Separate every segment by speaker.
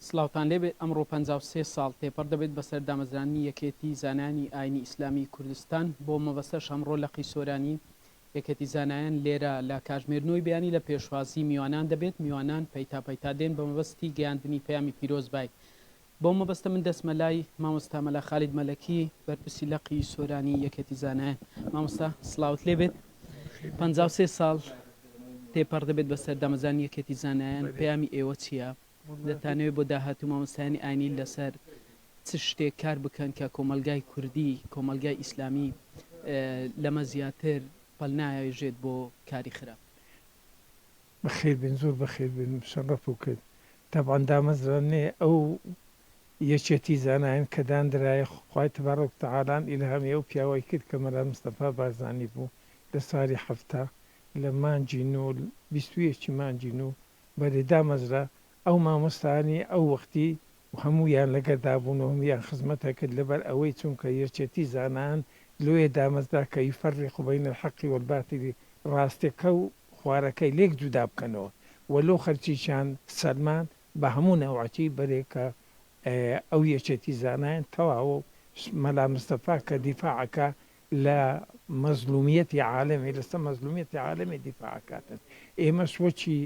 Speaker 1: سڵاوتان لێبێت ئەمڕۆ 53 ساڵ تێپەڕ دەبێت بەسەر دامەزراندنی یەکێتی زانایانی ئاینی ئیسلامی کوردستان بۆ مەبەستەش ئەمڕۆ لقی سۆرانی یەکێتی زانایان لێرە لە کاژمێر نۆی بەیانی لە پێشوازی میوانان دەبێت میوانان پەیتا پەیتا دێن بە مەبەستی گەیاندنی پەیامی پیرۆزبای بەو مەبەستە من دەچمە لای مامۆستا مەلا خالید مەلەکی بەرپرسی لقی سۆرانی یەکێتی زانایان. مامۆستا سڵاوت لێ بێت. 53 ساڵ تێپەڕ دەبێت بەسەر دامەزرانی یەکێتی زانایان، پەیامی ئێوە چییە؟ دەتانەوێت بۆ داهاتوو مامۆستایانی ئاینی لەسەر چ شتێک کار بکەن کە کۆمەڵگای کوردی، کۆمەڵگای ئیسلامی لەمە زیاتر پەل ناوێژێت بۆ کاری خراپ؟
Speaker 2: بەخێر بێن زۆر بەخێر بێن شەڕەفو کرد تەبعەن دامەزراندنێ ئەو یەکێتی زانایان کە داندرایە خوای تبارک وتعالان ئیلهامی ئەو پیاوەی کرد کە مەلا مستەفا بارزانی بوو لە ساری 70 لە مانگی نۆ 21 ی مانگی نۆ بەرێ دامەزرا ئەو مامۆستایانی ئەو وەختی هەموویان لەگەردا بوون و هەموویان خزمەت ئەکرد لەبەر ئەوەی چونکە یەکێتی زانایان لۆیە دامەزرا کە یفرق بین الحق والباطل ڕاستەکە و خوارەکەی لێک جودا بکەنەوە و لۆ خەرچیشیان سەلمان بە هەموو نەوعەکی بەرێ کە ئەو یەکێتی زانایان تەواوە و مەلا مستەفا کە دیفاع ئەکا لە مەزلومیەتی عالەمێ لەسە مەزلومیەتی عالەمێ دیفاع ئەکاتن ئێمەش وەکی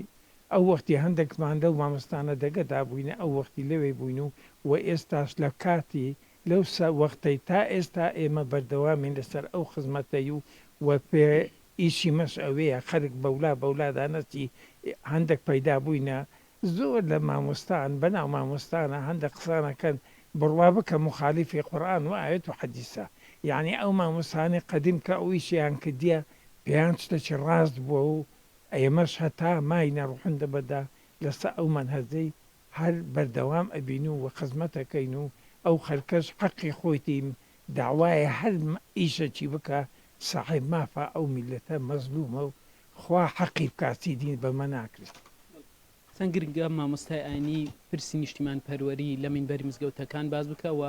Speaker 2: ئەو وەختی هەندەکمان لەو مامۆستانە دەگەدا بووینە ئەو وەختی لەوێ بووین و وە ئێستاش لە کاتی لەو سە وەختەی تا ئێستا ئێمە بەردەوامین لەسەر ئەو خزمەتەی و وە پێ ئیشی مەش ئەوێیە خەرک بەولا بەولادا نەچی هەندەک پەیدا بووینە زۆر لە مامۆستان بەناو مامۆستانە هەندەک قسان ئەکەن بڕوا بکە موخالیفی قورئان و ئایەت و حەدیسە یەعنی ئەو مامۆستانەی قەدیم کە ئەو ئیشەیان کردیە پێیان شتەکی ڕاست بووە و ئێمەش هەتا ماینە ڕوحندە بەدا لەسە ئەو مەنهەجەی هەر بەردەوام ئەبین و خزمەت ئەکەین و ئەو خەلکەش حەقی خۆیتی داوایە هەر ئیشەکی بکا ساحێب مافە ئەو میللەتە مەزلومە و خوا حەقی بکا چیدی بەمە ناکرێت.
Speaker 1: چەند گرنگە مامۆستای ئاینی پرسی نیشتیمان پەروەری لە مینبەری مزگەوتەکان باس بکا و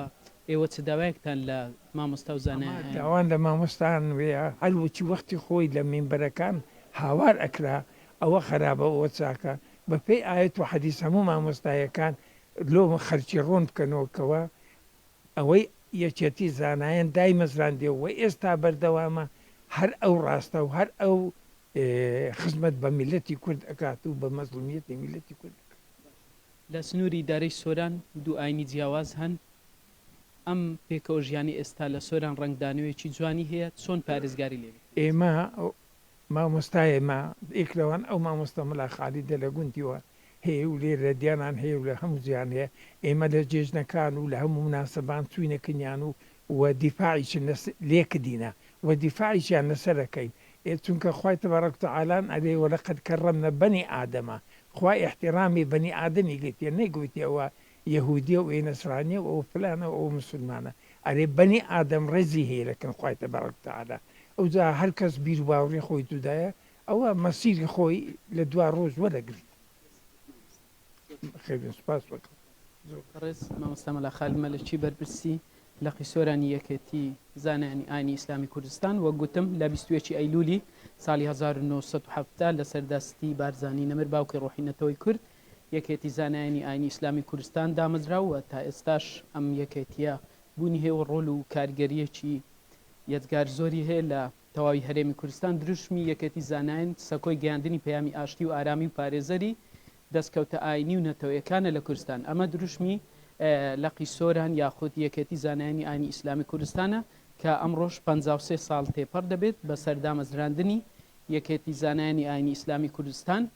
Speaker 1: ئێوە چ داوایەکتان لە مامۆستا و زانای ئاینی؟
Speaker 2: داوان لە مامۆستان وێیە هەر وەکی وەختی خۆی لە مینبەرەکان هاوار ئەکرا ئەوە خەرابە ئەوە چاکە بە پێی ئایەت و حەدیس هەموو مامۆستایەکان لۆ خەرکی ڕوون بکەنەوە کەوا ئەوەی یەکێتی زانایان دایمەزراندیە و ئێستا بەردەوامە هەر ئەو ڕاستە و هەر ئەو خزمەت بە میللەتی کورد ئەکات و بە مەزڵومیەتی میللەتی کورد ئەکات.
Speaker 1: لە سنووری ئیدارەی سۆران دوو ئاینی جیاواز هەن، ئەم پێکەوە ژیانەی ئێستا لە سۆران ڕەنگدانەوەیەکی جوانی هەیە، چۆن پارێزگاری لێ بکرێت؟
Speaker 2: ئێمە مامۆستایێ مە یەک لەوان ئەو مامۆستا مەلا خالیدە لە گوندیوە هەیە و لێرە لە دیانان هەیە و لە هەموو جیهان هەیە ئێمە لە جێژنەکان و لە هەموو موناسەبان چووینە کنیان و و دیفاعیشن لەس لێ کدینە و دیفاعیشیان لەسەر ئەکەین ئێ چونکە خوای تبارک و تعالان ئەرێ ولقد کرمنا بنی آدم خوا ئیحتیرامی بەنی ئادەمی گرتیە نەیگوتیە ئەوە یەهودیە و ئێ نەسرانیە و ئەوە فلانە و ئەوە موسولمانە ئەرێ بەنی ئادەم ڕێزی هەیە لە کن خوای تبارک و تعالی ئەوجا هەر کەس بیر و باوڕی خۆی جودایە ئەوە مەسیری خۆی لە دوا ڕۆژ وەرەگریت. بەخێربێن سوپاس بەکەم.
Speaker 1: بەڕێز مامۆستا مەلا خالید مەلەکی بەرپرسی لقی سۆرانی یەکێتی زانایانی ئاینی ئیسلامی کوردستان وەک گوتم لە 21 ئەیلولی ساڵی 1970 لەسەر دەستی بارزانی نەمر باوکی ڕۆحی نەتەوەی کورد یەکێتی زانایانی ئاینی ئیسلامی کوردستان دامەزرا و تا ئێستاش ئەم یەکێتیە بوونی هەیە و ڕۆل و کارگەریەکی یەجگار زۆری هەیە لە تەواوی هەرێمی کوردستان دروشمی یەکێتی زانایان سەکۆی گەیاندنی پەیامی ئاشتی و ئارامی و پارێزەری دەستکەوتە ئاینی و نەتەوەیەکانە لە کوردستان ئەمە دروشمی لقی سۆران یاخود یەکێتی زانایانی ئاینی ئیسلامی کوردستانە کە ئەمڕۆش 53 ساڵ تێپەڕ دەبێت بەسەر دامەزراندنی یەکێتی زانایانی ئاینی ئیسلامی کوردستان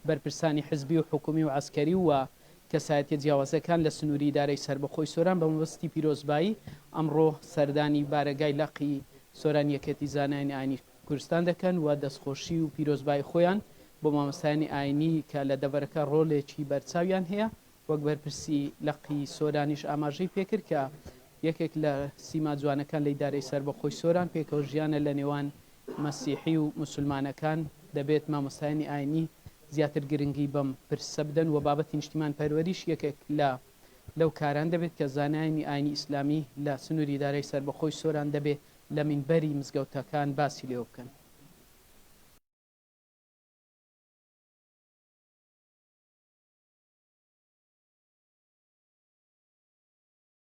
Speaker 1: بەرپرسانی حزبی و حکومی و عەسکەری و کەسایەتیە جیاوازەکان لە سنووری ئیدارەی سەربەخۆی سۆران بە مەبەستی پیرۆزبایی ئەمڕۆ سەردانی بارەگای لقی سۆران یەکێتی زانایانی ئاینی کوردستان دەکەن و دەستخۆشی و پیرۆزبایی خۆیان بۆ مامۆستایانی ئاینی کە لە دەڤەرەکە ڕۆلێکی بەرچاویان هەیە وەک بەرپرسی لقی سۆرانیش ئاماژەی پێکرد کە یەکێک لە سیما جوانەکان لە ئیدارەی سەربەخۆی سۆران پێکەوە ژیانە لە نێوان مەسیحی و موسولمانەکان، دەبێت مامۆستایانی ئاینی زیاتر گرنگی بەم پرسە بدەن و بابەتی نیشتیمان پەروەریش یەکێک لە لەو کاران دەبێت کە زانایانی ئاینی ئیسلامی لە سنوری ئیدارەی سەربەخۆی سۆران دەبێ لە مینبەری مزگەوتەکان باسی لێوە بکەن.